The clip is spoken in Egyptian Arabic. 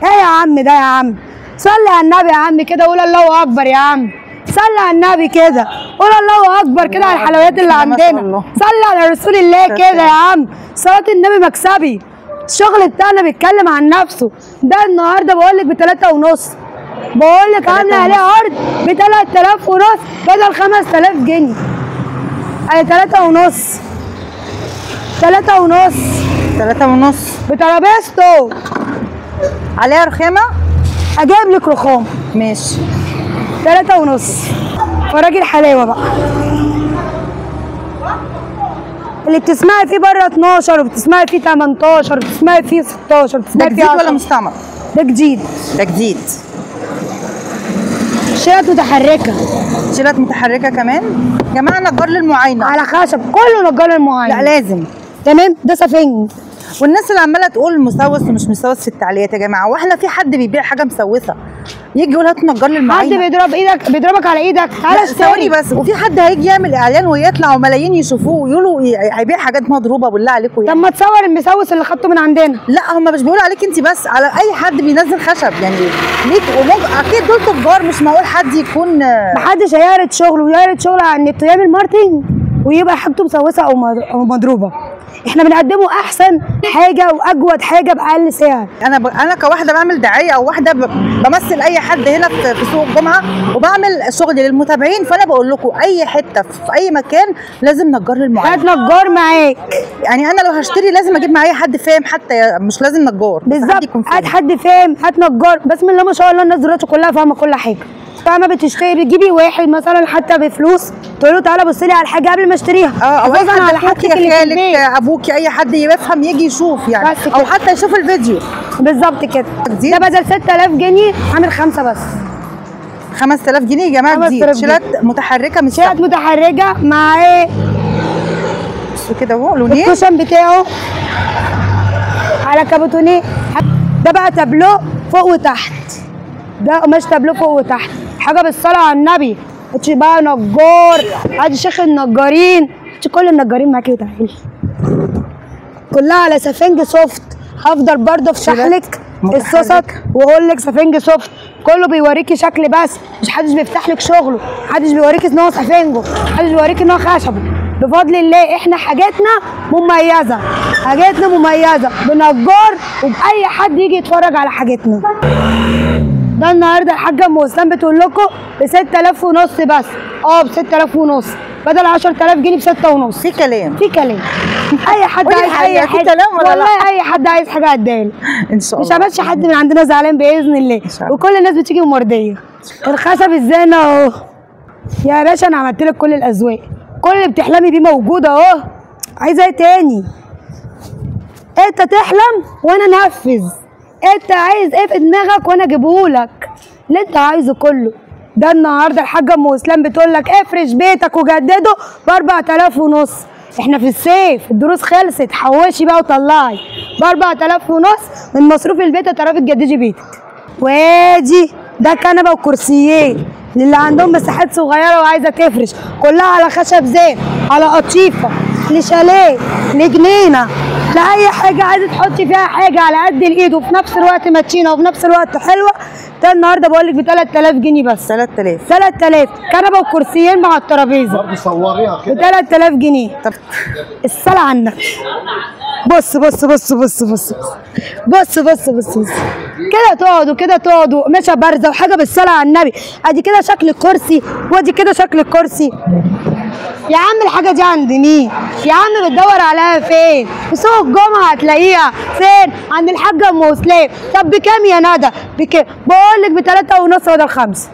ايه يا عم ده يا عم؟ صلي على النبي يا عم كده، قول الله اكبر يا عم. صلي على النبي كده، قول الله اكبر كده على الحلويات اللي عندنا. صلي على رسول الله كده يا عم. صلاة النبي مكسبي. الشغل بتاعنا بيتكلم عن نفسه. ده النهارده بقول لك ب3.5، بقول لك عامله عليه عرض ب3500 بدل 5000 جنيه. ادي 3.5، 3.5، 3.5 بترابيزته. عليها رخامه؟ اجيب لك رخام. ماشي. 3.5. فراجل حلاوة بقى. اللي بتسمعي فيه بره 12، وبتسمعي فيه 18، وبتسمعي فيه 16، وبتسمعي فيه 10. ده جديد ولا مستعمل؟ ده جديد. ده جديد. شيلات متحركة. شيلات متحركة كمان؟ يا جماعة نجار للمعاينه. على خشب، كله نجار للمعاينه. لا لازم. تمام، ده سفنج. والناس اللي عماله تقول مسوس ومش مسوس في التعليقات يا جماعة، واحنا في حد بيبيع حاجة مسوسه يجي يقول هات نجار للمعاينه؟ حد بيضرب ايدك، بيضربك على ايدك، تعالى اشتري. ثواني بس، وفي حد هيجي يعمل اعلان ويطلع وملايين يشوفوه ويقولوا هيبيع حاجات مضروبة بالله عليكم يعني. طب ما تصور المسوس اللي خدته من عندنا. لا هم مش بيقولوا عليك انت بس، على اي حد بينزل خشب يعني ليك. اكيد دول تجار، مش معقول حد يكون. محدش هيعرض شغله ويعرض شغله على النت ويعمل marketing ويبقى حاجته مسوسه او مضروبة. احنا بنقدمه احسن حاجة واجود حاجة باقل سعر. انا كواحده بعمل دعاية او واحدة بمثل اي حد هنا في سوق الجمعة وبعمل شغل للمتابعين، فانا بقول لكم اي حتة في اي مكان لازم نجار للمعاينه. هات نجار معاك. يعني انا لو هشتري لازم اجيب معايا حد فاهم، حتى مش لازم نجار. بالظبط، هات حد فاهم، هات نجار. بسم الله ما شاء الله الناس دلوقتي كلها فاهمه كل حاجة. فاهمه، بتشتري بتجيبي واحد مثلا حتى بفلوس تقول له تعالى بص لي على الحاجة قبل ما اشتريها. او على حاجتك، خالك، ابوكي، اي حد يفهم يجي يشوف يعني، او حتى يشوف الفيديو. بالظبط كده. ده بدل 6000 جنيه عامل 5 بس. 5000 جنيه يا جماعة. جديد، شيلات متحركة، مش شيلات متحركة مع ايه؟ بصوا كده اهو لونين. ال cushion بتاعه على كابوتونيه. ده بقى تابلو فوق وتحت، ده قماش تابلو فوق وتحت، حاجة بالصلاة على النبي. هاتي بقى نجار، هاتي شيخ النجارين، هاتي كل النجارين معاكي وتعالي. كلها على سفنج soft. هفضل برضه افتح لك الصوصات واقول لك سفنج soft، كله بيوريكي شكل بس، مش حدش بيفتح لك شغله، محدش بيوريكي ان هو سفنجه، محدش بيوريكي ان هو خشبه. بفضل الله احنا حاجاتنا مميزة، حاجاتنا مميزة بنجار وباي حد يجي يتفرج على حاجتنا. ده النهارده الحاجة ام اسلام بتقول لكم ب 6500 بس. ب 6500 بدل 10000 جنيه ب 6.5. في كلام، في كلام. اي حد عايز اي حاجة، والله اي حد عايز حاجة هديها له ان شاء الله. مش همشي حد من عندنا زعلان باذن الله، وكل الناس بتيجي مرضية. الخشب الزينة اهو يا باشا، انا عملت لك كل الاذواق، كل اللي بتحلمي بيه موجود اهو. عايزه ايه تاني؟ انت تحلم وانا انفذ. انت عايز ايه في دماغك وانا اجيبهولك، اللي انت عايزه كله. ده النهارده الحاجة ام اسلام بتقول لك افرش بيتك وجدده ب 4500. احنا في الصيف، الدروس خلصت، حوشي بقى وطلعي ب 4500 من مصروف البيت هتعرفي تجددي بيتك. وادي ده كنبة وكرسيين للي عندهم مساحات صغيرة وعايزه تفرش، كلها على خشب زين، على قطيفة، لشاليه، لجنينه، لاي حاجة عايزه تحطي فيها حاجة على قد الايد وفي نفس الوقت متينة وفي نفس الوقت حلوة. ده النهارده بقول لك ب 3000 جنيه بس. 3000 3000 كنبة وكرسيين مع الترابيزة. برضه صوريها كده ب 3000 جنيه. طب الصلاة على النبي. بص بص بص بص بص بص بص بص بص كده تقعدوا، كده تقعدوا، قماشة بارزة وحاجه بالصلاة على النبي. ادي كده شكل الكرسي وادي كده شكل الكرسي. يا عم الحاجة دي عند مين؟ يا عم بتدور عليها فين؟ في سوق الجمعة هتلاقيها فين؟ عند الحاجة ام اسلام. طب بكام يا ندى؟ بكام؟ بقول لك ب 3.5 بدل 5.